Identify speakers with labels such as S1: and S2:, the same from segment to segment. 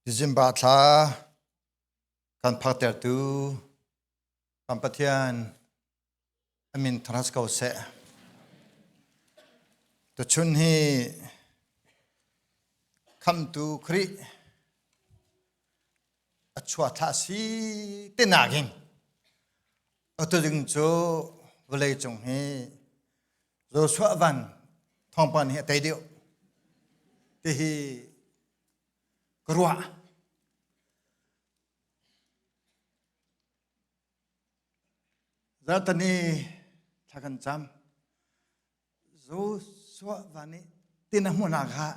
S1: December thla kan phaktertu kan Pathian a min thangṭhat ko seh. Tuchun hi Khamhtu Khrih a chuah thla si ti nakin atu ding cu vawlei cung hi Joshua van thawngpang hi a tei deuh tihi ka ruah. Zarhteni thla kan cam. Joshua van nih tin a hmuhnak kha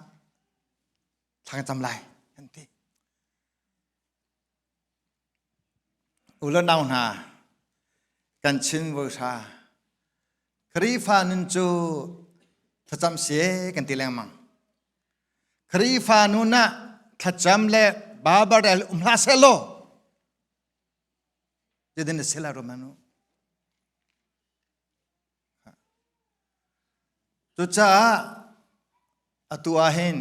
S1: thla kan cam lai kan ti. U le nau hna, kan Chin voihra Khrihfa nun cu thlacam si kan ti lengmang. Khrihfa nun ah thlacam le Baibal rel um hlah seh law zeitin a si lai Romanu? Cucaah atu ah hin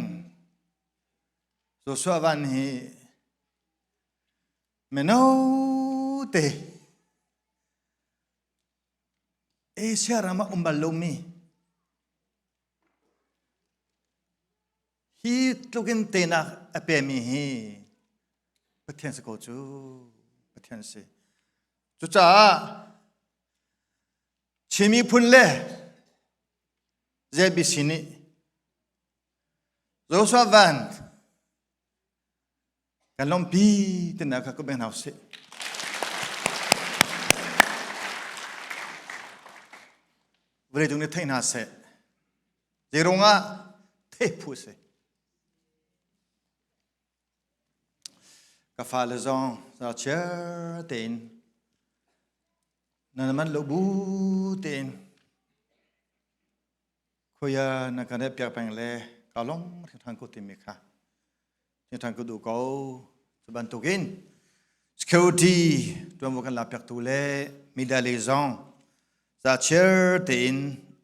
S1: Joshua Van hi mino te Asia ram ah um bal lomi hi tlukin tenak a pemi hi Pathian si ko cu Pathian si. Cucaah Chin miphun le ZBC nih Joshua Van kan lawmhpi tinak kha ka beng hna usih. Vawlei cung nih thei hna seh. Zeirung ah thei phu si. Ka fale zong za chiar tein nan man lo bu tein Khuia na kan piak peng le ka long hringhran ko timi kha hringhran ko duh ko. Cu bantukin security tuanvo kan la piak tu le media lei zong za chiar tein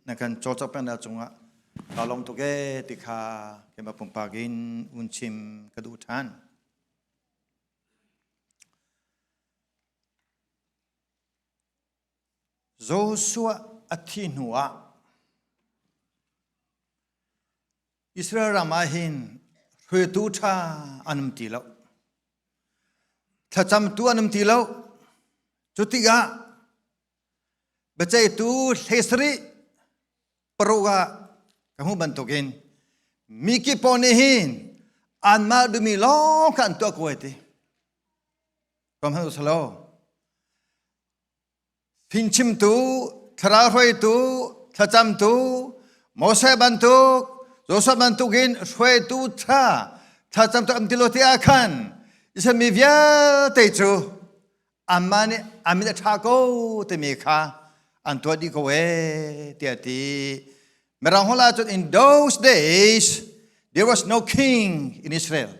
S1: na kan cawlcawk peng na cungah ka lawm tuk e ti kha keimah pumpak in un chim ka duh ṭhan. Joshua a thih hnu ah Israel ram ah hin hruaitu ṭha an um ti lo. Thlacamtu an um ti lo. Cu tikah biaceihtu 17 paruk ah ka hmuh bantukin mi kip pawl nih hin anmah duhmi lawng kha an tuah ko ai ti. Kom hmanh usih law Fimchimtu, thlarau hruaitu, thlacamtu, Moses bantuk, Joseph bantukin hruaitu ṭha, thlacamtu am ti lo ti ah khan Israel mi vialte cu anmah nih an min a ṭha ko timi kha an tuah dih ko ee tiah a ti. Mirang holh ahcun in those days there was no king in Israel.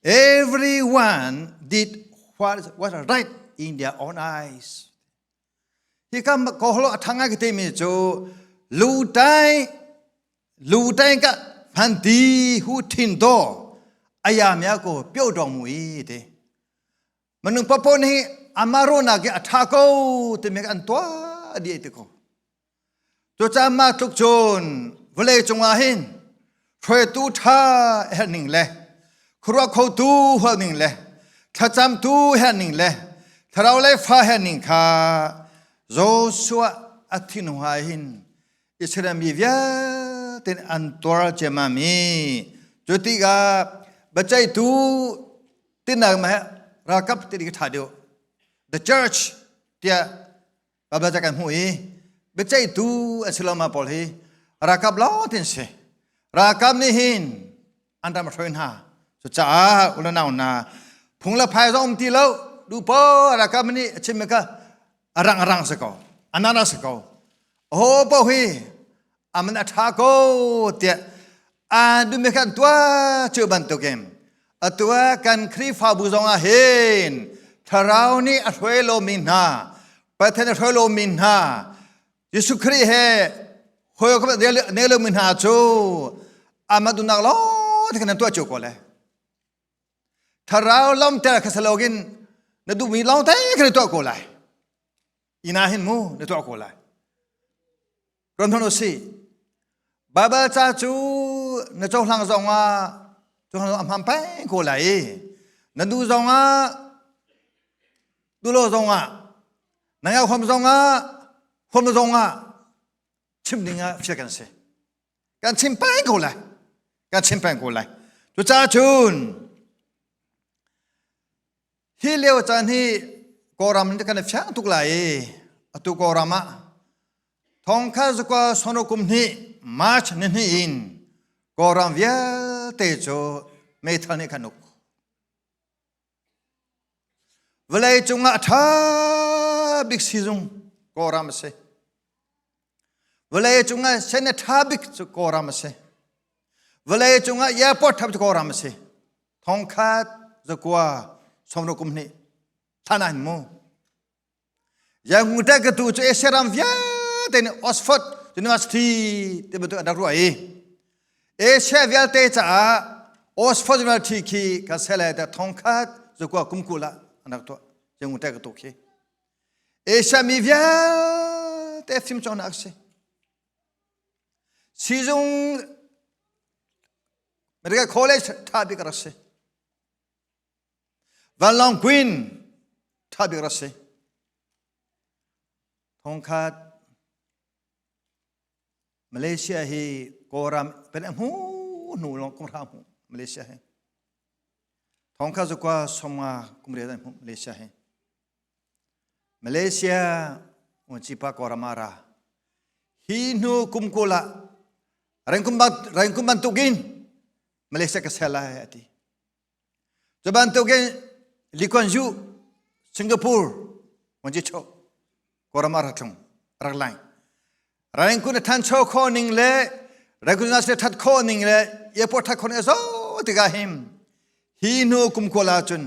S1: Everyone did what was right in their own eyes. Hi kam ko hlo athanga ki te mi chu lu tai lu tai ka phan ti hu thin do aya mya ko pyo dong mu i te manung papo ni amaro na ke atha ko te me an tua di te ko Cucaah mah tluk cun vawlei cungah hin hruaitu ṭha herh ning le khuaruah khotu hual ning le thlacamtu herh ning le thlarau lei fa herh ning kha Joshua a thin hnuah hin Israel mi vialte nih an tuar ciammam i cu tikah biaceihtu tinak mah ralkap ti ka ṭha deuh the church tiah Bible ca kan hmuh i biaceihtu an si lo ma pawl hi ralkap lawng tin si. Ralkap nih hin an ram a hruai hna. Cucaah unau hna phung le phai zong um ti lo duh po ralkap nih a chimmi kha a rang a rang si ko a nana si ko aho paoh hi aman a ṭha ko tiah a duhmi kha an tuah cu bantukin atu ah kan Khrihfabu zong ah hin thlarau nih a hruai lomi hna Pathian a hruai lomi hna Jesuh Khrih he hawi nei lomi hna cu amah duhnak lawng te kan tuah cio ko le. Thlarau lawmter kha salogin na duhmi lawng te kha na tuah ko lai. Ina hin mu na tuah ko lai. Ron hon usi. Bible ca cu na cohlang zong ah cohlang a hman peng ko lai. Na duh zong ah duh lo zong ah na ngau huam zong ah huam lo zong ah chim ding ah fial kan si. Kan chim peng ko lai. Kan chim peng ko lai. Cucaah cun Hi lio caan hi Kawlram in kan i fiang tuk lai i atu Kawlram ah thongkha zakua sono kum hnih March ni hnih in Kawlram vialte cu meithal nih khan uk. Vawlei cungah a ṭha bik sizung Kawlram a si. Vawlei cungah sen a ṭha bik cu Kawlram a si. Vawlei cungah airport ṭha bik cu Kawlram a si. Thongkhat zakua sawmruk kum hnih thlan ah hin mu. Yangon ka tu cu Asia ram vialte nih Oxford University ti bantuk an rak ruah i Asia vialte caah Oxford University khi kan sele te thongkhat zakua kum kul ah an rak tuah Yangon ka tu khi Asia mi vialte fimcawnnak a si. Sizung Medical College ṭha bik a rak si. Vanlawng Queen ṭha bik a rak si. Thongkhat Malaysia hi Kawlram pen a hmu hnu lawng kum hra hmu Malaysia hi. Thongkhat zakua somnga kum riat an hmu Malaysia hi. Malaysia Uncipa Kawlram ah ra. Hi hnu kum kul ah rengkum bantukin Malaysia ka sel lai a ti. Cu bantukin Lee Kuan Yew Singapore Wanji Cho Kawlram ah rak tlung rak lai. Rengkun a thancho kho ning le rengkun na that kho ning le airport that kho ning a zo tikah him hi hnu kum kul ahcun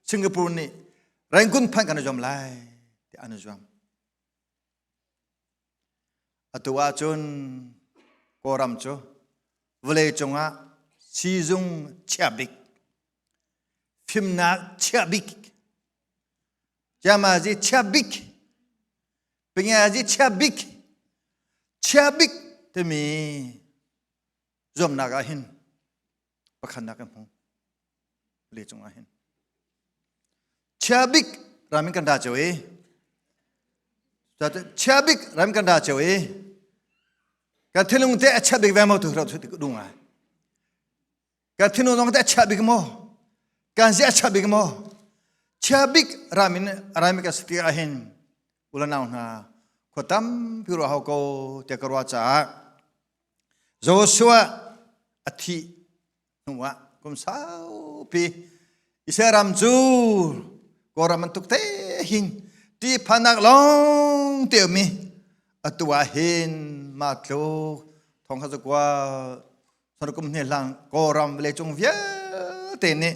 S1: Singapore nih Rangoon phanh kan i zuam lai tiah an i zuam. Atu ahcun Kawlram cu vawlei cungah siizung chia bik, fimnak chia bik, ciamazi chia bik, pingiazi chia bik, chia bik timi zuamnak ah hin pakhatnak kan hmu. Le cungah hin chia bik ram in kan ra cio i chia bik ram kan ra cio i kan thinlung te a chia bik ve mo tu ro tu dung ai kan thinlung zong te a chia bik mo kan zi a chia bik mo chia bik ram in ram ka siti ah hin ulanau hna khua tampi ro hau ko te ka ruah caah Joshua a thih hnuah kum saupi Israel ram cu Kawlram bantuk te hin ṭihphannak lawng te ummi atu ah hin mah tluk thong kha zakua kum hnih hlang Kawlram vawleicung vialte nih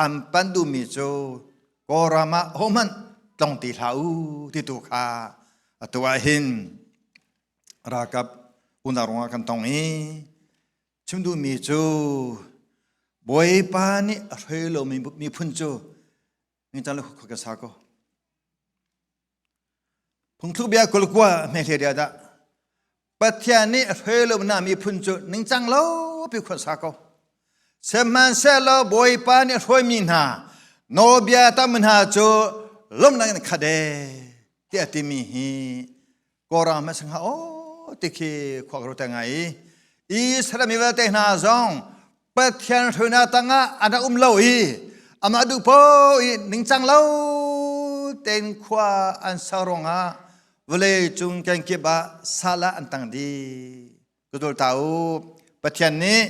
S1: an pan duhmi cu Kawlram ah hohmanh tlong ti hlah u ti tu kha atu ah hin ralkap unau ruangah kan tong i Chim duhmi cu Bawipa nih a hrei lomi miphun cu ningcang le khua kan sa ko. Phungthluk bia 29 hmehle dia dah Pathian nih a hrei lo na miphun cu ningcang lo pi khua sa ko. Sihmanhsehlaw Bawipa nih a hruaimi hna nawlbia tam hna cu lawmhnak in khat e tiah timi hi Kawlram a si hnga aw ti khi khua ka ruat ngai i Israel mi vialte hna zong Pathian hruainak tangah an rak um lo i amah duh po i ningcang lo tein khua an sa ruangah vawlei cung kenkip ah sal ah an tang dih. Ka ta u Pathian nih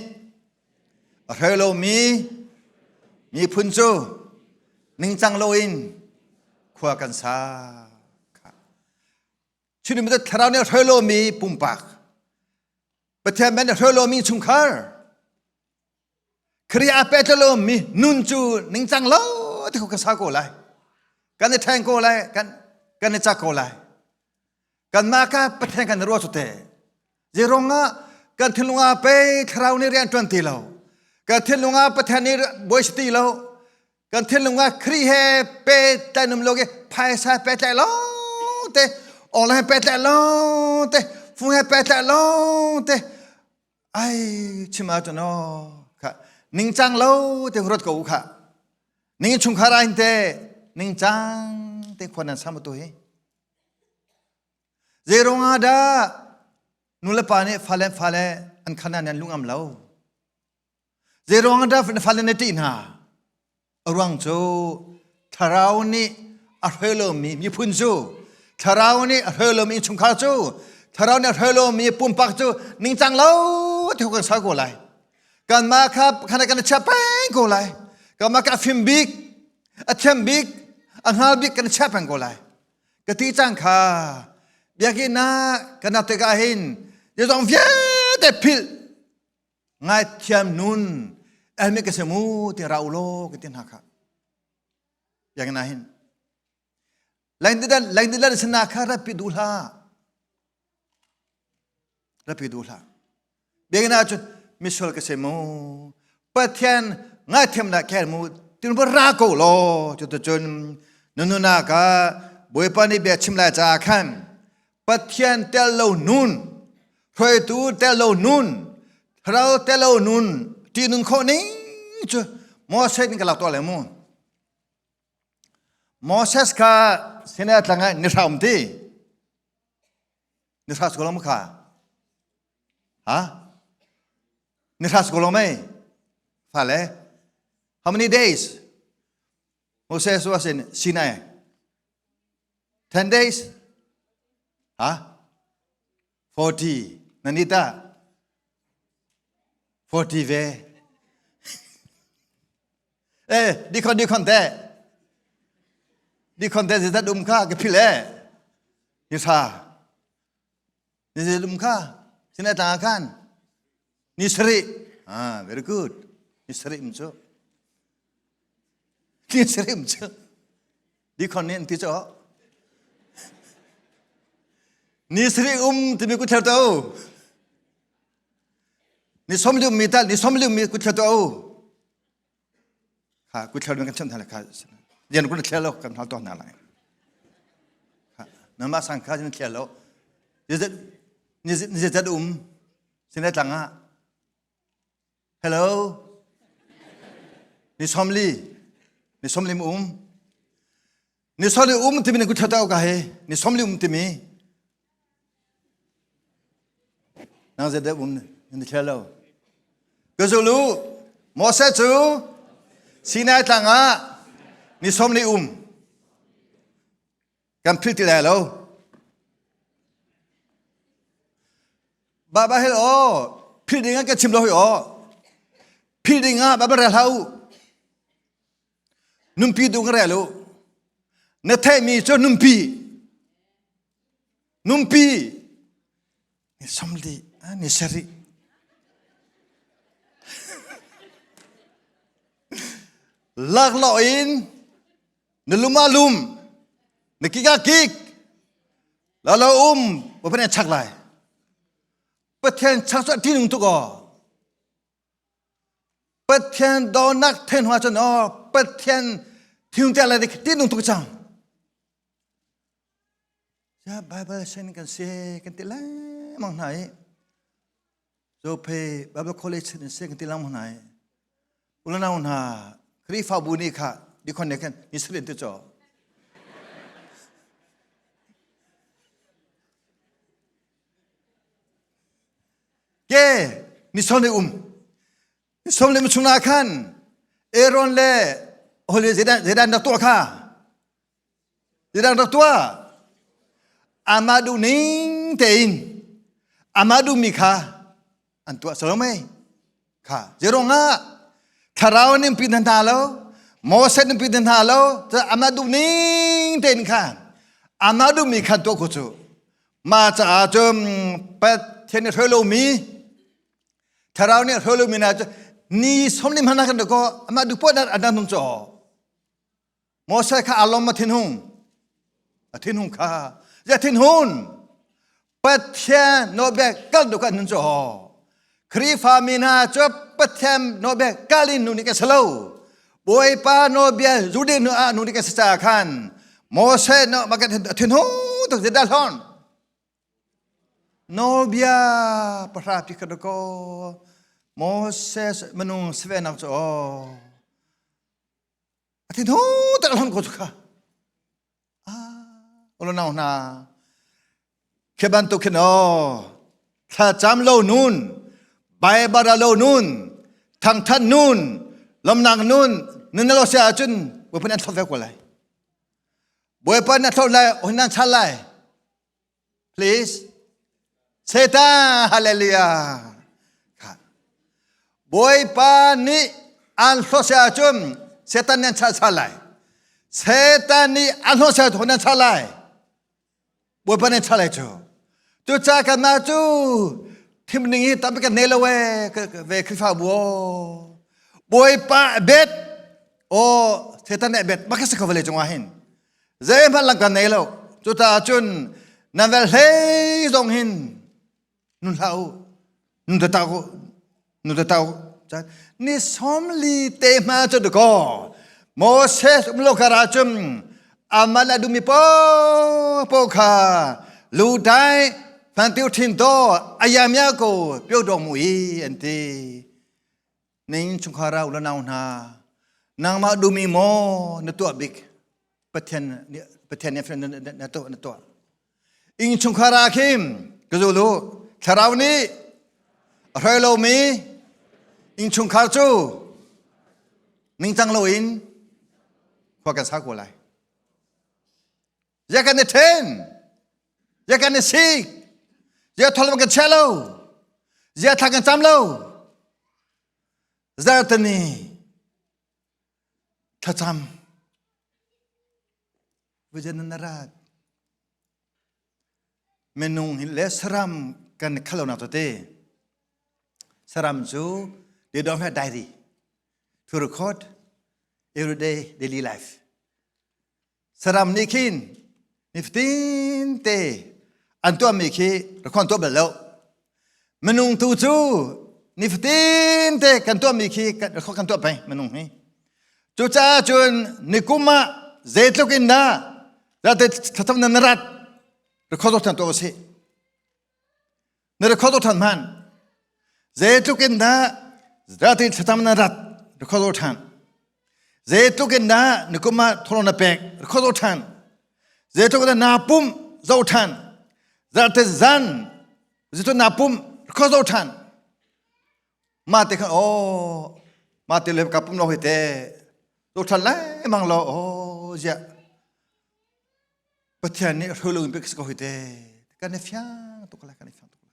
S1: a hruai lomi miphun cu ningcang loin khua kan sa. Chin mi thlarau nih a hruai lomi pumpak Pathian men a hruai lomi chungkhar Khrih a pek lomi nun cu ningcang lo ti kan sa ko lai kan i ṭheng ko lai kan kan i cak ko lai kanmah ka Pathian kan ruah cu te zeirong ah kan thinlung ah pei thlarau nih rian ṭuan ti lo kan thinlung ah Pathian nih bawi si ti lo. Kan thinlung ah Khrih he pehtlaih num lo ke phaisa pehtlaih lawng te online pehtlaih lawng te phone he pehtlaih lawng te ai chim ah cun aw kha ningcang lo te ruat ko kha ning chungkhar ah hin te ningcang te khua nan sam tu hi Zeirong ah dah nu le pa nih fale fale an khan ah nan lungam lo? Zeiruang ah dah fale na ṭih hna? A ruang cu thlarau nih a hruai lomi miphun cu thlarau nih a hruai lomi innchungkhar cu thlarau nih a hruai lomi pumpak cu ningcang lo ti kan sa ko lai. Kanmah kha khan kan chia peng ko lai. Kanmah kha a fim bik, a thiam bik, a hngal bik kan chia peng ko lai. Ka ti cang kha biakinn ah kan nak tikah hin zeizong vialte philh ngaithiam nun elmi ka si mu ti ra u law ka ti hna kha biakinn ah hin lengdidan lengdidan sina kha rapi duh hlah rapi duh hlah biakinn ah cun misual ka si mu Pathian ngaithiamnak kel mu tin va ra ko law cuticun nununa ka Bawipa nih bia chim lai caah khan Pathian tel lo nun hruaitu tel lo nun thlarau tel lo nun ti nun khawh ning cu Moses nih ka lak tuah le mu Moses kha Sinai tlang ah ni hra um ti ni hra ko lo kha ha ni hra ko lo mei fale how many days Moses was in Sinai 10 days ha 40 nanita 40 ve eh di khon di khon te di khon te zat um kha ka phil e ni tha ni zat um kha sina ta khan ni sari ah very good ni sari um chu ni sari um chu di khon ni ti cho ni sari um timi ku ther to ni som liu mi tal ni som liu mi ku ther to kha ku thler kan chim hna kha rian ku thler lo kan hal to hna lai kha nama sang kha jin thler lo ni ni ni zat um sine tlang ah hello ni somli ni somli mu um ni somli um timi ku thata ka he ni somli um timi Nang zeidah um na thlia lo? Ka zulu Moses cu Sinai tlang ah ni som li um kan philh ti lai lo. Baba hel aw philh ding ah ka chim lo hoi aw philh ding ah baba rel hlah u Nunpi tu ka rel u. Na theihmi cu nunpi. Nunpi. Ni samli, ni sari. Laklawh in na lum ah lum, na kik ah kik, la lo um, Pathian chak lai. Pathian chak cu a ṭihnung tuk aw. Pathian dawnak then hua cun aw Pathian thiung te lai ti nung tuk cang. Ya Bible sen kan se kan ti lengmang hna i zo phe Bible college in se kan ti lengmang hna i ulanau hna Khrihfabu nih kha dikhon ne khan ni salin tu cho Ke ni som le um ni som le chung ah khan Aaron le Holi zeidan zeidan rak tuah kha zeidan rak tuah amah duh ning tein amah duhmi kha an tuah salo mei kha zeirong ah thlarau nih pi hna lo Moses nih pi hna lo amah duh ning tein kha amah duhmi khan tuah ko cu mah caah cun Pathian nih hruai lomi thlarau nih hruai lomi hna cu ni somli hmanh kan ko amah duh poah an nung caw Moses kha alom a thinhung a thinhung kha ya thinhun Pathian nawlbia kal duh kan nun caw Khrihfa mi hna cu Pathian nawlbia kal in nu nih kan si lo. Bawipa nawlbia Jude nu ah nu ka si caah khan Moses no maka thin hu tuk zedah hlon nawlbia pahra pi kha ko Moses minung sivenak cu aw a thin hu tak hlon ko cu kha ah ulo nau hna khi bantuk khin aw thlacam lo nun Baibal lo nun thangthat nun lomnak nun nun lo sia ahcun Bawipa nih an thlop ve ko lai Bawipa nih a thlop lai hun nan chal lai please Satan hallelujah Bawipa nih an hlawt sia ahcun Satan nih an chal chal lai Satan nih an hlawt sia ahcun nan chal lai Bawipa nih ṭha lai cu. Cucaah kanmah cu thim ning hi tampi kan nei lo ee ve Khrihfabu aw. Bawipa bet aw Satan nih bet bak si ko vawlei cungah hin. Zeihmanh lang kan nei lo. Cucaah cun nan vel hlei zong hin nun hlah u. Nun ta u. Nun ta u. Ni 40 te hma cu dakaw Moses um lo kar ahcun aman a dumi po po kha lu dai phan tiu thin to ayamya ko pyo dong mu i an ti ning chungkhar u la nau hna nangmah dumi mo na tuah bik Pathian Pathian nih na tuah na tuah ing chungkhar ah khin ka zul u thlarau nih a hruai lomi innchungkhar cu ningcang loin khua kan sa ko lai ya kan i then ya kan i sik ya thol kan chia lo ya thla kan cam lo zartani thlacam Vijan na rat. Minung hi le saram kan khalo nak te. Saram cu they don't have diary to record everyday daily life. Saram nih khin nifatin te an tuahmi khi record tuah bal lo. Minung tu cu nifatin te kan tuahmi khi kan record kan tuah peng minung hi. Cucaah cun nikum ah zeitluk in dah zate thlacam na rat record than tuah usih. Na record than hman. Zeitluk in dah zate thlacam na rat record than. Zeitluk in dah nikum ah thawlawng na pek record than. Zeitluk in dah naa pumh zoh than. Zate zan zeitluk naa pumh record zoh than. Mah te khan aw mah te le ka pum lo hoi te to than lengmang lo aw ziah Pathian nih hruai lo in pek ko hoi te kan i fiang tuk lai kan i fiang tuk lai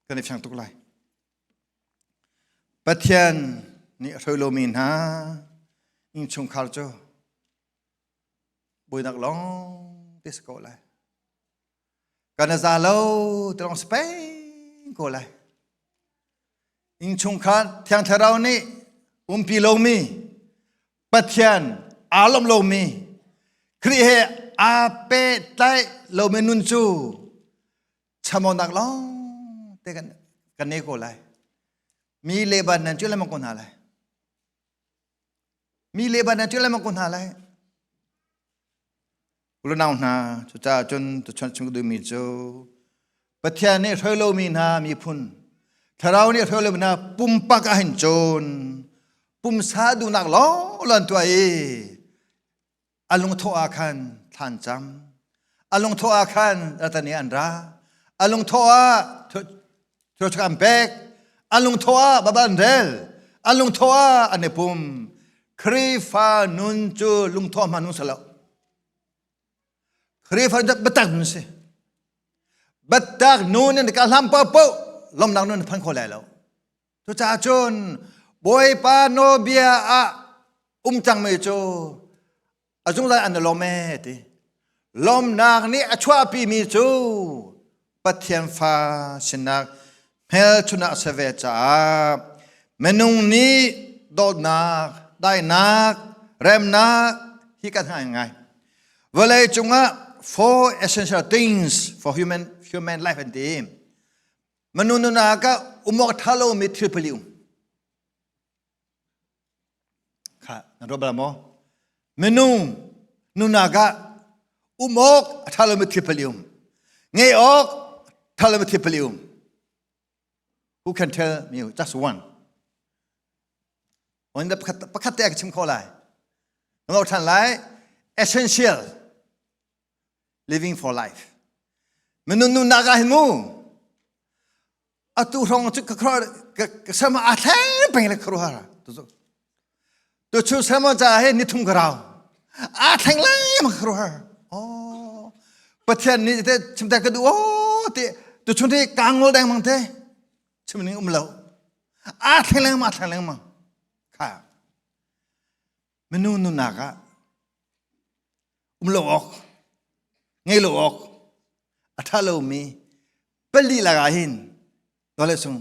S1: kan i fiang tuk lai Pathian nih hruai lomi hna innchungkhar cu buainak lawng te si ko lai Kan a za lo ti lawng si peng ko lai. Innchungkhar Thiang Thlarau nih umpi lomi Pathian aa lawmh lomi Khrih he aa pehtlaih lomi nun cu chamonak lawng te kan kan nei ko lai. Mi le ban nan cu lengmang ko hna lai. Mi le ban nan cu lengmang ko hna lai. Unau hna, cucaah cun tuchan chung duhmi cu Pathian nih hruai lomi hna miphun, Thlarau nih hruai lomi hna pumpak ah hin cun pumsa duhnak lawng an tuah i a lungthawh ah khan thlan cam, a lungthawh ah khan ratani an ra, a lungthawh ah thil an pek, a lungthawh ah baba an rel, a lungthawh ah an i pum. Khrihfa nun cu lungthawh hman nun si lo. Khrihfa nun cu biatak nun si. Biatak nun in ka hlam paohpaoh lawmnak nun phan kho lai lo. Cucaah cun Bawipa nawlbia ah um cangmi cu a zungzal an i lawm ee ti. Lawmnak nih a chuahpimi cu Pathian fa sinak hmelchunah a si ve caah minung nih dawtnak, daihnak, remnak hi kan hal ngai. Vawlei cungah four essential things for human human life an ti. Minung nunnak ah um awk ṭha lomi thil pali um. Kha na ruat bal maw? Minung nunak ah um awk a ṭha lomi thil pali um. Ngeih awk ṭha lomi thil pali um. Who can tell me just one? On the pakhat pakhat te ka chim kho lai. Na ṭhan lai essential living for life. Minung nunak ah hin mu atu hrong cu ka ka sama a thleng peng le kharuhar tu cu tu chu sama ca he ni thum ka rau a thleng le ma kharuhar oh pathian ni te chimta ka du o te tu chun te kangol deng mang te chim ning um lo a thleng leng ma thleng leng ma kha minu nunak ah um lo awk ngei lo awk a tha lomi pali lakah hin tole sung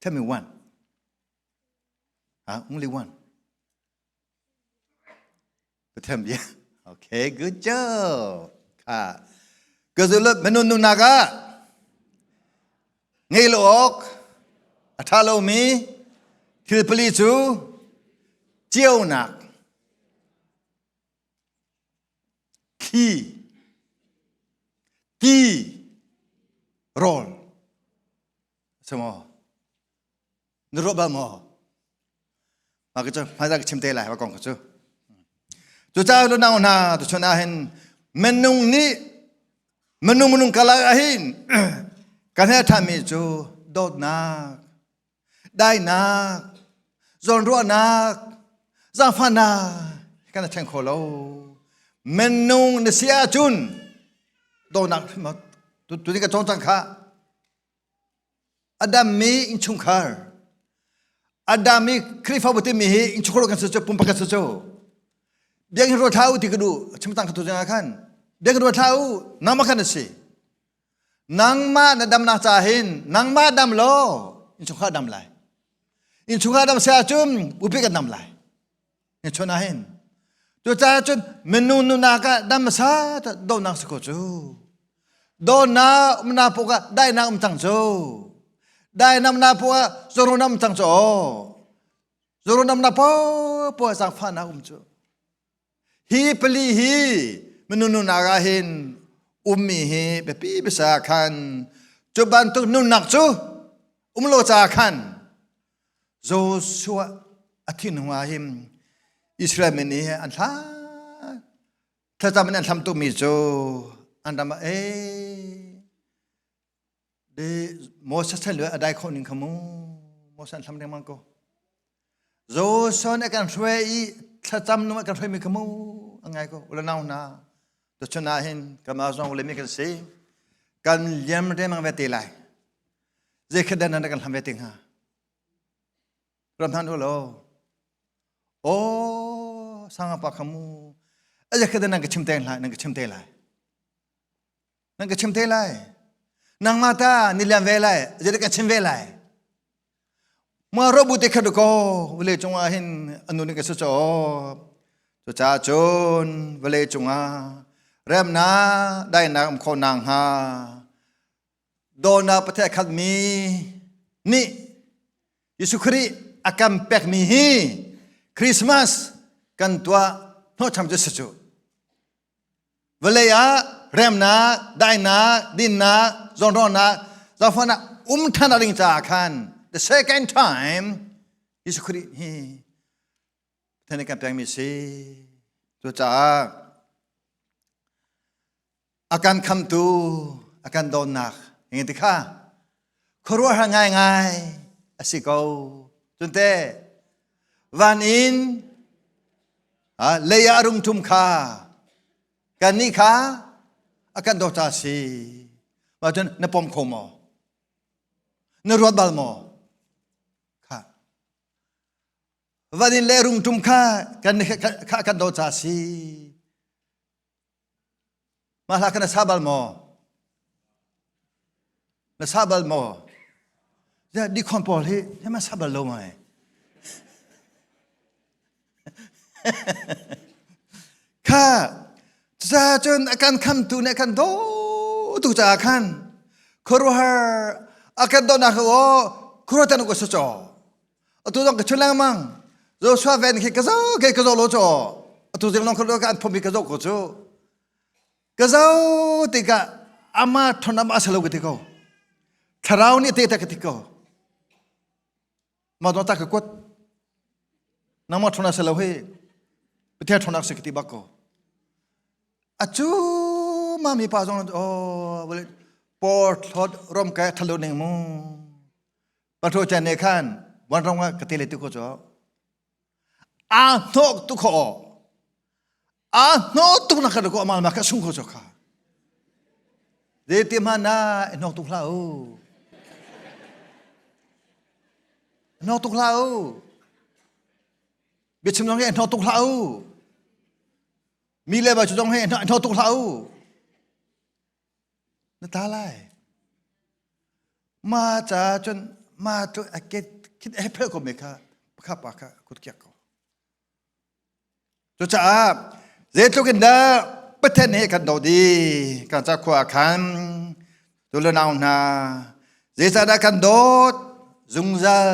S1: tell me one ah only one Pathian bia okay good job kha ka zulut minun nunak ah ngei lo awk a tha lomi thil pali cu ceunak Thli, ti, rawl. Si maw? Na ruah bal maw? Mah ka cu hmaizah ka chim te lai wa kong ka cu. Cucaah lu nau hna tuchun ah hin minung nih minung minung kalak ah hin kan he ṭhami cu dawtnak dainak, zawnruahnak, zaangfahnak kan i thleng kho lo. Minung na si ahcun dawtnak tu ka cawng cang kha. A dammi innchungkhar, a dammi Khrihfabu timi hi innchungkhar kan si cu pumpak kan si cu. Biakinn ruat hlah u ti ka duh chim tang ka tu zingah khan biakinn ruat hlah u nangmah khan na si. Nangmah na damnak ca hin nangmah dam law innchungkhar dam lai. Innchungkhar dam si ahcun bupi kan dam lai. Ni chun ah hin. Cucaah cun minung nunak ah dam hmasa dawtnak si ko cu. Dawtnak umnak puk ah daihnak um cang cu. Daihnak umnak puk ah zawrun um cang cu. Zawrun umnak poah zaangfahnak um cu. Hi pali hi minung nunnak ah hin ummi hi biapi bisa khan cu bantuk nunnak cu um lo ca khan Joshua a thin hnu ah hin Israel mi nih an thla thlacam in an hlam tukmi cu an ram ah ee De Moses chan lio a dai kho ning kha mu Moses an hlam lengmang ko Joshua nih a kan hruai i thlacam nung a kan hruai mi kha mu a ngai ko ula nau hna tuchun ah hin kanmah zong ule mi kan si kan liam remang ve te lai zei khat dan nan kan hlam ve te hnga ram hnan u law oh sanga pa kha mu a zei khat dan nan ka chim te lai nan ka chim te lai Nan ka chim te lai. Nangmah ta ni liam ve lai, zeidah ka chim ve lai. Ma robu te khat ko vale cungah hin anu nih ka si cho. Cucaah cun vale cungah remnak dainak um kho nang hnga dawnak Pathian khat mi nih Jesuh Khrih a kan pekmi hi Christmas kan tuah hnawhcham cu si cu. Vawlei ah remnak, daihnak, dinnak, zawnruahnak, zaangfahnak um ṭhan a ding caah khan the second time Jesuh Khrih hi Pathian nih kan pekmi si. Cucaah a kan khamtu, a kan dawtnak ngei ti kha khuaruahhar ngaingai a si ko. Cunte van in lei ah a rung ṭum kha kannih kha a kan dawt ca si. Mah cun na pom kho maw? Na ruat bal maw? Kha van in le rung ṭum kha kan kha kan dawt ca si. Mah hla kha na sa bal maw? Na sa bal maw? Ya dikhon pawl hi hi ma sa bal lo mai. Kha ca cun a kan khamtu nih a kan daw tu caah khan khuaruahhar a kan dawtnak o khuaruahtan ko sa caw. Atu zong ka chun lengmang. Joshua ven khi ka zo ke ka zo lo cho atu zing long kho ka an phomi ka zo ko chu ka zo tikah ama thon ama salo ka ti ko thlarau nih te ta ka ti ko ma don ta ka kuat nangmah thon salo he pathian thonak se ka ti bak ko acu ma mi pa zong oh bole por thlot rom ka thalo ning mu patho chan ne khan wan rong ka te le tu ko cho a hnok tu kho a hnok tu na ka ko amal ma ka sung ko cho kha de ti ma na hnok tu hla u hnok tu hla u biachim zong he hnok tuk hlah u mi le ba cu zong he hnok tuk hlah u na ta lai ma ca cun ma tu a ke khit he phel ko me kha pakha pa kha kut kiak ko cucaah zeitluk in dah Pathian he kan do di kan ca khua khan tu le nau hna zeicahdah kan dawt zungzal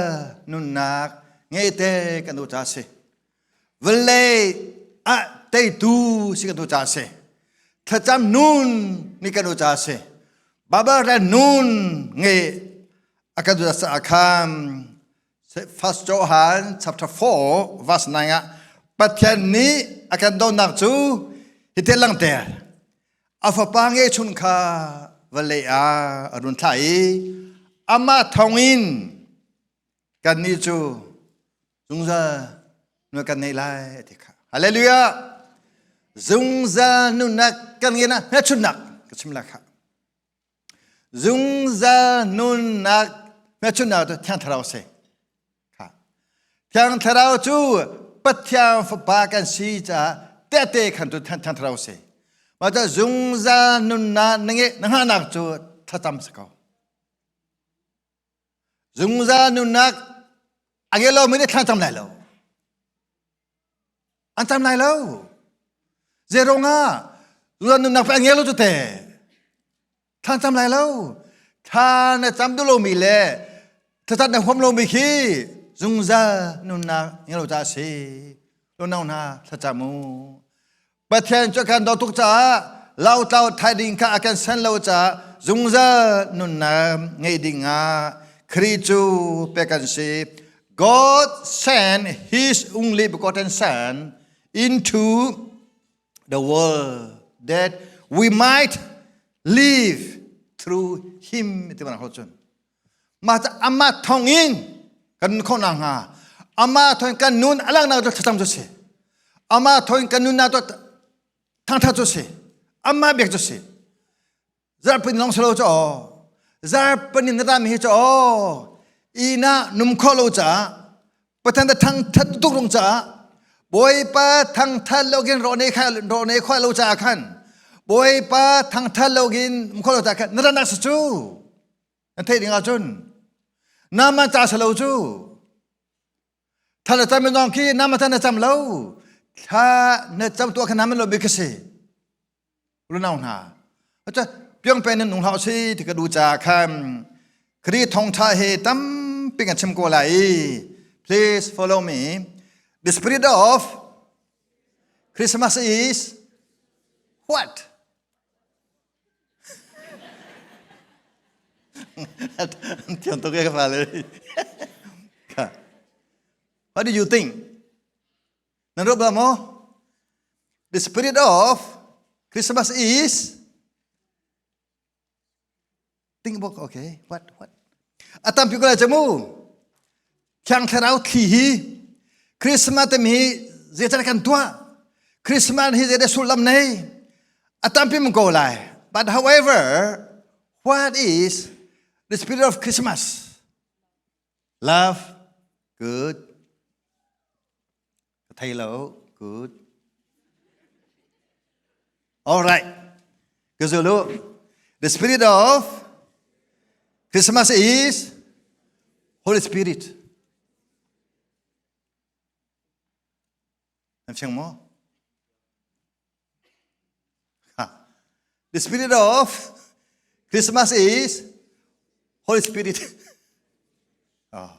S1: nunnak ngei te kan do ca si vawlei ah teitu si kan do ca si thlacam nun ni kan do ca si Bible nun nge a kan do ca khan First Johan chapter 4 verse 9 ah Pathian nih a kan donnak cu hi te langter a fapa nge chun kha vawlei ah a run thlah i amah thawngin kannih cu zungzal nun kan nei lai ti kha hallelujah zungzal nunnak kan ngeih na hmelchunhnak ka chim la kha Zungzal nunnak hmelchunhnak cu Thiang Thlarau a si. Thiang Thlarau cu Pathian Fapa kan si caah tehte khan tu Thiang Thlarau a si. Mah cu zungzal nunnak na ngeih na hngahnak cu thlacam si ko. Zungzal nunnak a ngei lomi nih thla cam lai lo. An cam lai lo. Zeirong ah zungzal nunnak pe a ngei lo cu te. Thla an cam lai lo. Thla na cam duh lomi le thlacam na huam lomi khi zungzal nunnak ngei lo caah a si. Lunau hna thlacam u. Pathian cu a kan dawt tuk caah lotlau thai ding kha a kan san lo caah zungzal nunnak ngeih ding ah Khrih cu pek kan si. God sent his only begotten son into the world that we might live through him ti mana cun mah ca amah thawng in kan nun khawh nakhnga amah thawng kan nun a langnak cu thlacam cu si amah thawng kan nunnak cu thangthat cu si amah biak cu si zarpin lawng si lo cu aw zarpin in na tami hi cu aw ina num khawh lo caah Pathian ta thangthat tuk rung caah Bawipa thangthat lo khin rawh ne kha rawh ne khwa lo caah khan Bawipa thangthat lo khin khwa lo caah khan na ranak sa cu na theih ding ahcun nama ca sa lo cu thal na cam nong khi nama ta na cam lo thla na cam tuah kha nama lo bi ka si lunau hna cha piang pen in nung hlah si ti ka du ca khan Kri thongtha he tampi kan chim ko lai please follow me the spirit of Christmas is what Thiam tuk e ka fale. What do you think? Nan ruat bal maw? The spirit of Christmas is think about okay what what a tampi ko lai cu mu Thiang Thlarau thli hi Christmas te mi zeican kan tuah Christmas hi zeidah sullam nei a tampi mun ko lai but however what is the spirit of Christmas love good Ka thei lo. Good. All right. Ka zulu. The spirit of Christmas is Holy Spirit. Nan fiang maw? The spirit of Christmas is Holy Spirit. Oh.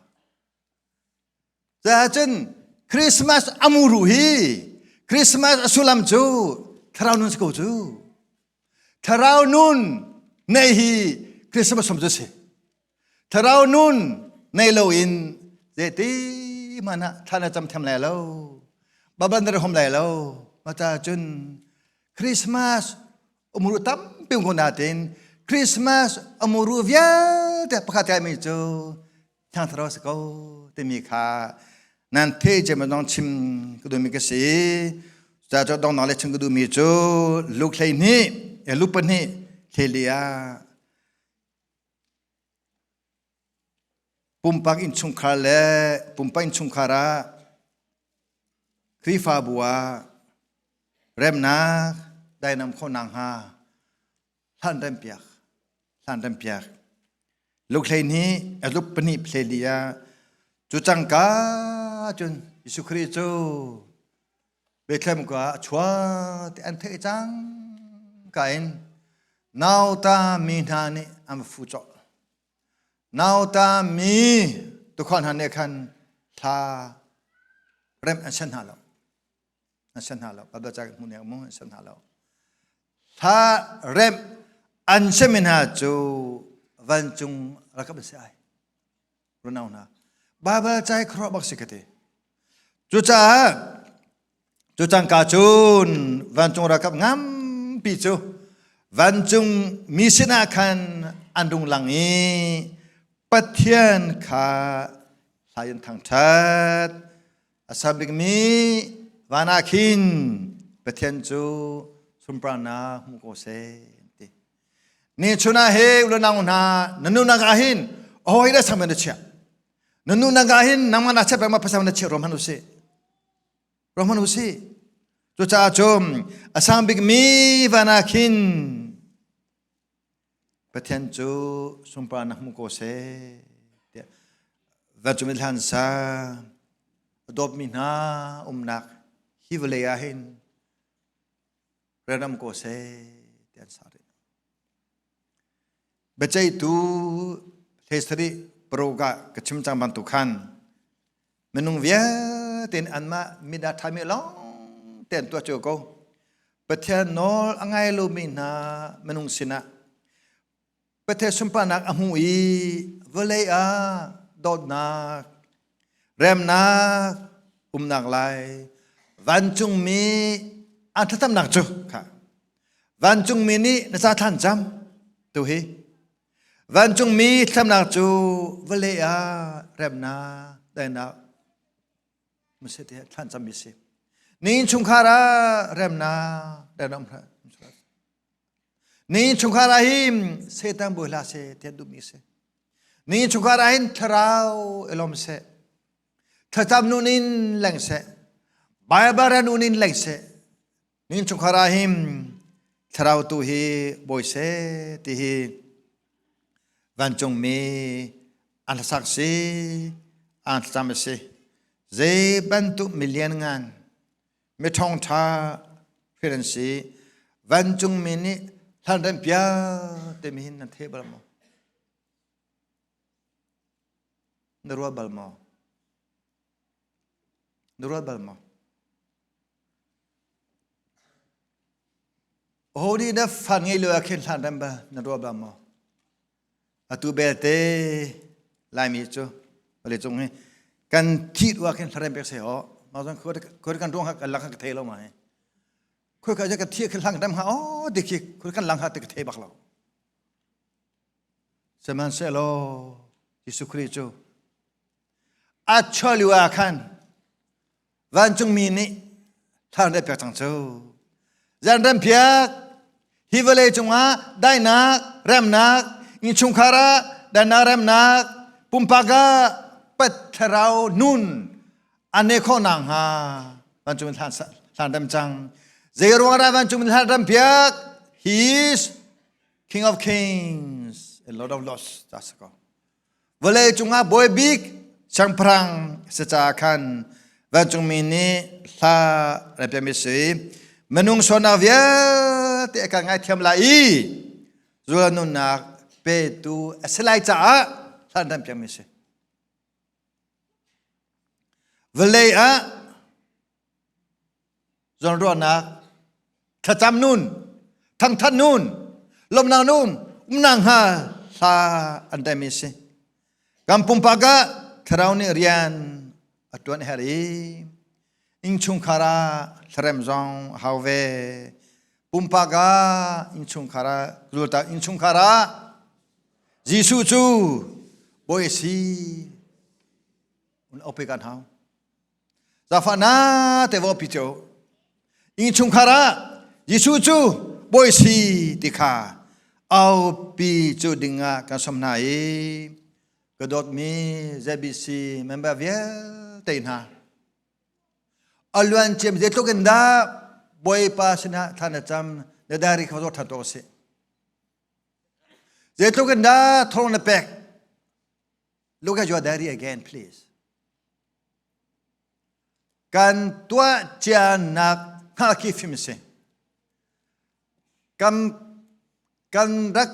S1: Cun Christmas amuru hi Christmas a sullam cu thlarau nun si ko cu. Thlarau nun nei hi Christmas som cu si. Thlarau nun nei lo in zeiti hmanh ah thla na cam thiam lai lo. Baban na hom lai lo. Mata cun Christmas umuru tampi ko natin Christmas amuru vialte pakhat kai mi cu Thiang Thlarau si ko timi kha nan the je ma dong chim ka duhmi ka si. Ca cu dong le chim ka duhmi cu Luke hlei hnih Luke pahnih hlei li ah pumpak innchungkhar le pumpak innchungkhar ah Khrihfabu ah remnak dainam khawhnak hnga hlan rempiak hlan rempiak lukhlei nih a luk pahnih phle li ah cu cangka cun Jesuh Khrih cu Bethlehem khua a chuak ti an theih cang ka in nauta mi hna nih an va fu cawh nauta mi tukhal hna nih khan thla rem an sen hna lo an sen hna lo Bible ca hmu nek mu an sen hna lo thla rem an semi hna cu vancung rakap an si ai runau hna Bible cai khuaruah bak si ka ti cucaah cu cangka cun vancung ralkap ngampi cu vancung mi sinah khan an rung lang i Pathian kha hla in thangṭhat a sang bikmi van ah khin Pathian cu sunparnak hmu ko seh ti. Ni chun ah he ulanau hna na nunak ah hin hawi le sang na chiah. Na nunak ah hin nangmah na chiah peng ma pasal na chiah rom han usih. Rom han usih. Cucaah cum a sang bikmi van ah khin Pathian cu sunparnak hmu ko seh tiah vancung in hlan sa a dawtmi hna umnak hi vawlei ah hin renam ko seh tiah an sa rih. Biaceihtu hlei paruk ah ka chim cang bantuk khan minung vialte in anmah mit ah ṭhami lawng te an tuah cio ko. Pathian nawl a ngai lomi hna minung sinah Pathian sunparnak a hmu i vawlei ah dawtnak, remnak, umnak lai vancungmi an thlacamnak cu kha vancungmi nih na ca thlan cam tu hi Vancungmi thlamnak cu vawlei ah remnak, daihnak masi te thlan cami si. Ni chungkhar ah remnak, daihnak um hlah. Ni chungkhar ah hin Satan bawi hlah seh ti an duhmi si. Ni chungkhar ah hin thlarau i lawm seh. Thlacam nun in leng seh. Baibal nun in leng seh. Ning chungkhar ah hin thlarau tu hi bawi seh ti hi vancungmi an hlasak si an thlacam a si. Zei bantuk milian ngan mi ṭhawngṭha hrin an si vancungmi nih hlan rem piak timi hin nan thei bal maw? Na ruat bal maw? Na ruat bal maw? Aho nih na fa ngei lo ah khin hlan rem ba na ruah ba maw? Atu belte Laimi cu vawlei cung hi kan thih ruah khin hlarem pek se ho. Mah zong khua kan ruang kan lang ka thei lo ma hi. Khua ka ka thi khin hlang rem ha o ti khi khua kan lang ha ti ka thei bak lo. Sihmanhsehlaw Jesuh Khrih cu a chuah lio ah khan vancungmi nih thlan rat piak cang cu zan ram piak hi vawlei cungah daihnak remnak innchungkhar ah daihnak remnak pumpak ah patthlarau nun an ne khawh nak hnga vancung in hlan rem cang zei ruang dah vancung in hlan ram piak he is king of kings and lord of lords ta ko Vawlei cungah bawi bik siangpahrang si caah khan vancungmi nih hla an piahmi si. Minung sualnak vialte a kan ngaithiam lai i zula nunnak petu a si lai caah hla an piahmi si. Vawlei ah. Zawnruahnak, thlacam nun, thangthat nun, lawmnak nun, umnak hnga hla an temi si. Kan pumpak ah thlarau nih rian a tuan her i innchungkhar ah thlarem zong a hau ve. Pumpak ah innchungkhar ah zulta innchungkhar ah Jesuh cu bawi a si. Un ope kan hau. Zafa na te vo pi cho. Innchungkhar ah Jesuh cu bawi si ti kha au pi cu dingah kan som hna i ka dawtmi ZBC member vialte hna a luan ciam zeitluk in dah Bawipa sinah thla na cam na diary kha zoh ṭhan tuah usih. Zeitluk in dah thawng na pek Look at your diary again, please. Kan tuah cianak hngalh khi fim si. Kan kan rak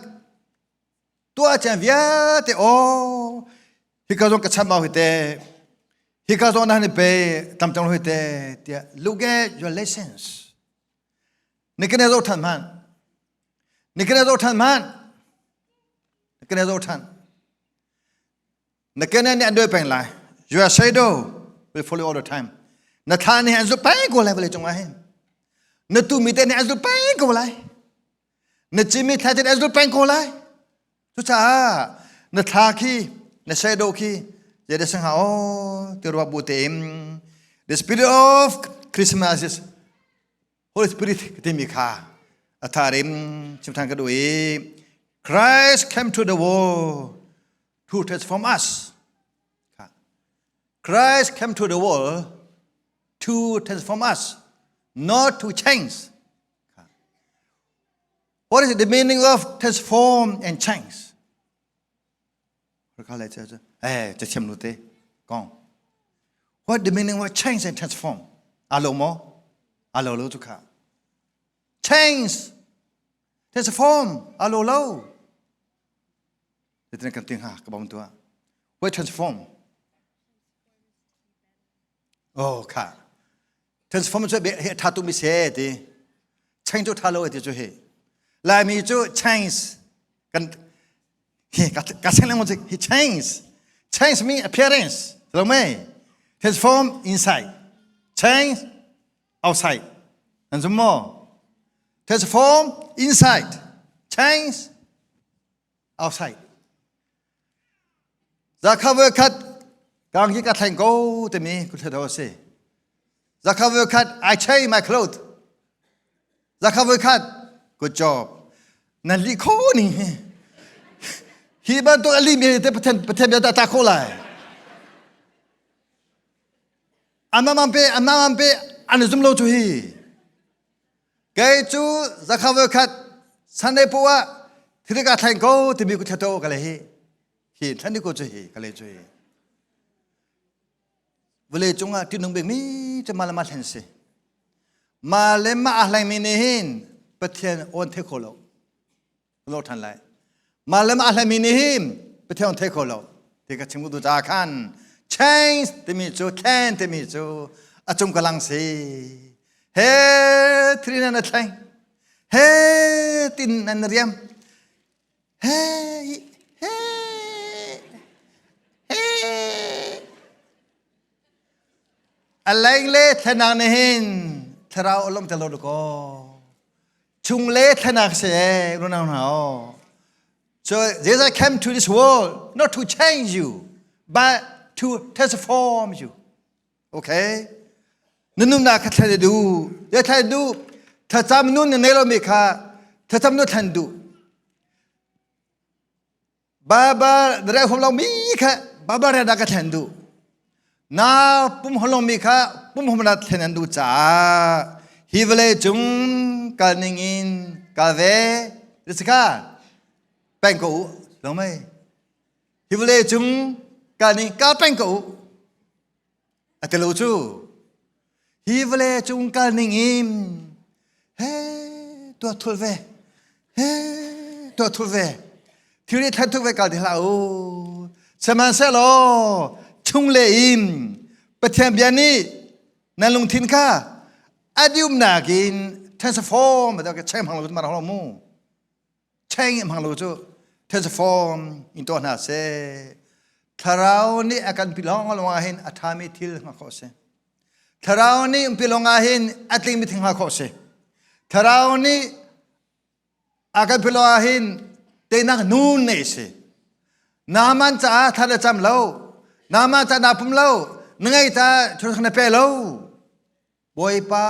S1: tuah cian vialte aw hika zong ka cham au hi te hika zong na ni pe tam tam hi te tiah look at your lessons. Ni kene zo than man. Ni kene zo than man. Ni kene zo than. Na kene nih an doi peng lai. Your shadow will follow all the time. Na thla nih an zul peng ko lai vawlei cungah hin. Na tumi te nih an zul peng ko lai. Na cimi thla te nih an zul peng ko lai. Cucaah na thla khi na shadow khi zeidah si hnga aw ti ruah bu tein the spirit of Christmas is Holy Spirit timi kha a tharim chim than ka duh i Christ came to the world to transform us. Christ came to the world to transform us, not to change. What is the meaning of transform and change? Eh, What the meaning of change and transform? Alo mo? Alo lo tu kha. Change, transform, alo lo. Titin kan ting ha ka bom tua. What transform? Oh kha. Transform cu he tha tu mi se ti. Change cu tha lo ti cu he. Laimi cu change kan he ka seng lengmang cu he change. Change mean appearance. Lo mei. Transform inside. Change outside. Nan zum maw? Transform inside. Change outside. Zakha voi khat kang hi ka thleng ko timi ku thla si. Zakha voi khat I change my clothes. Zakha voi khat good job. Nan li kho ning hi. Hi bantuk ali mi te pathen pathen bia ta ta kho lai. Amam pe amam pe an zum lo chu hi. Kei cu zakha voi khat Sunday po ah thil ka thleng ko timi ku thato ka le hi hi thlan ko chu hi ka le chu hi vale cungah tinung bik mi cu ma le ma thlen si ma le ma a hleng mi nih hin Pathian on the kho lo lo than lai ma le ma a hleng mi nih hin Pathian on the kho lo ti ka chim ku tu ca khan change timi cu thlen timi cu a cung ka lang si he thrin an a thleng he tin an riam he he he a leng le thlenak nih hin thlarau a lawm te lo ko chung le thlenak se runang hna o So Jesus came to this world not to change you, but to transform you. Okay? Na nunnak kha thlen du. Ya thlen du. Thlacam nun na nei lomi kha thlacam nu thlen du. Baba re hom lo mi kha baba re da ka thlen du. Na pum holong mi kha pum hom na thlen an du caah hi vawlei cung kal ning in kal ve ka peng ko u lo mei hi vawlei cung kal ning kal peng ko u a ti lo cu hi vawlei cung kal ning in he tuah thul ve he tuah thul ve thil i thlen thuk ve kal ti hlah u sihmanhsehlaw chung le in Pathian bia nih nan lungthin kha Adiumnak in transform da cheng hmang lo cu mara mu. Cheng hmang lo cu transform in to hna se. Thlarau nih a kan pilong long ah hin a ṭhami thil hngak khawh si. Thlarau nih pilong ah hin a tlingmi thil hngak khawh si. Thlarau nih a kan philo ah hin teinak nun nei si. Naaman caah thla na cam lo. Naaman ca naa pum lo. Na ngei ta thil na pe lo. Bawipa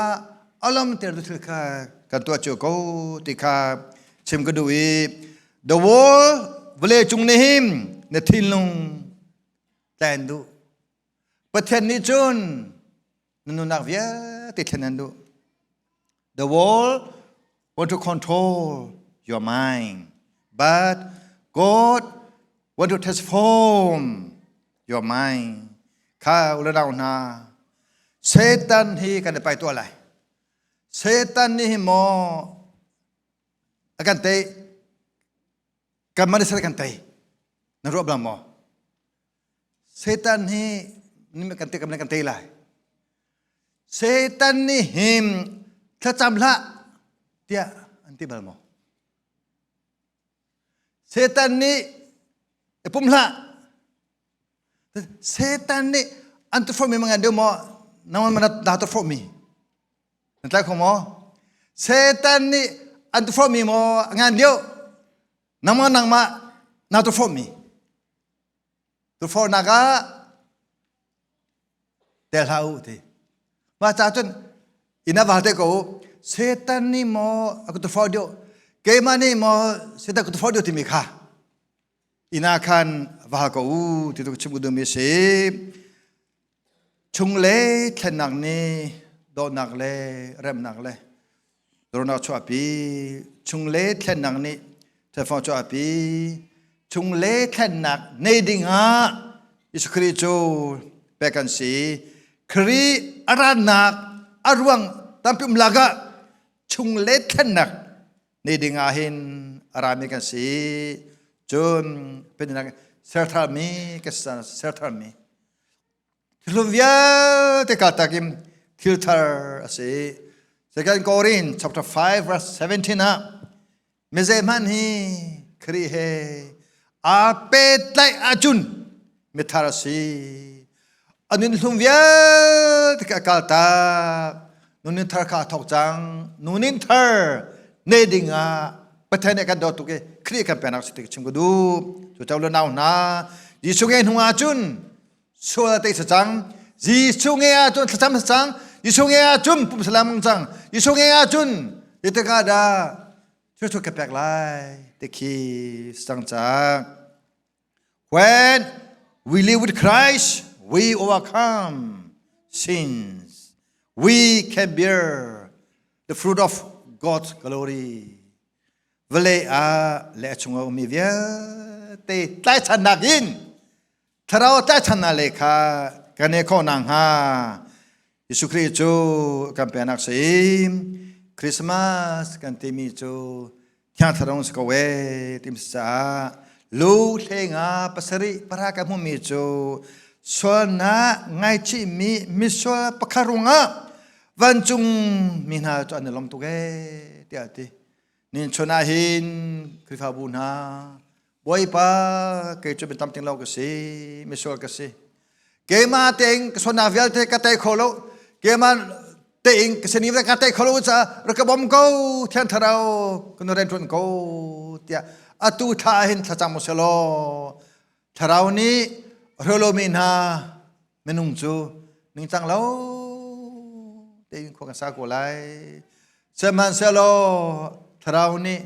S1: alam ter tu thil kha kan tuah cio ko ti kha chim ka duh i the world vawlei cung nih hin na thinlung tlen duh. Pathian nih cun na nunnak vialte thlen an duh. The world want to control your mind, but God want to transform your mind. Kha ulanau hna, Satan hi kan i pai tuah lai. Satan nih hi maw a kan tei, kan man kan tei. Na ruah bang maw? Satan hi kan te kan tei lai. Satan nih him thlacam hlah tiah an ti bal maw? Satan nih i pum hlah. Satan nih an tu mi mangan deuh maw? Nangman mana dah tu mi? Na tlai kho maw? Satan nih an tu mi maw ngan deuh? Nangmah nangmah na tu mi? Tufornak ah tel hlah u ti. Mah ca cun inn ah val te ko u. Satan nih maw a ka tufor deuh, keimah nih maw Satan ka tufor deuh timi kha inn ah khan va hal ko u ti tu ka chim duhmi a si. Chunglei thlennak nih dawtnak le remnak le dawtnak chuahpi. Chunglei thlennak nih thilfang chuahpi. Chunglei thlennak nei dingah Jesuh Khrih cu pek kan si. Khrih a rannak a ruang tampi um lakah chunglei thlennak nei dingah hin a rami kan si. Cun pennak sertharmi ka sertharmi Thilhlun vialte kaltak in thil thar a si. Second Korin chapter 5 verse 17 ah mizei hmanh hi Khrih he aa pehtlaih ahcun mithar a si. A nun hlung vialte kha a kaltak. Nunin thar kha a thawk cang. Nunin thar nei ding ah Pathian nih a kan dawt tuk i Khrih kan peknak si ti ka chim ka duh. Cu le nau hna, Jesuh nge hnu ahcun sual a tei sa cang. Jesuh nge ahcun thlacam sa cang. Jesuh nge ahcun pumsa lengmang cang. Jesuh nge ahcun zeitik ah dah thil ka pek lai ti khi sang cang. When we live with Christ, we overcome sins. We can bear the fruit of God's glory. Vawlei ah le a chung a ummi vialte tlaichannak in thlarau tlaichannak le kha kan i khawh nakhnga Jesuh Khrih cu kan penak si. Christmas kan timi cu Thiang Thlarau si ko ee tim caah lu hlenga pasarih para ka hmumi cu sualnak ngaichihmi misual pakhat ruangah vancung mi hna cu an i lawm tuk ee tiah a ti. Nin chun ah hin Khrihfabu hna Bawipa kei cu biatam ting lo ka si misual ka si keimah tein ka sualnak vialte ka tei kho lo keimah tein ka sining ka tei kho lo caah rak ka bawm ko Thiang Thlarau ka nu rianṭuan ko tiah atu thla ah hin thlacam u selaw Thlarau nih hrolomi hna minung cu ningcang lo tein khua kan sa ko lai. Sihmanhsehlaw Thlarau nih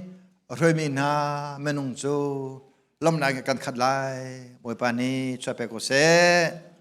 S1: a hruaimi hna minung cu lawmhnak in kan khat lai. Bawipa nih chuah pek ko seh.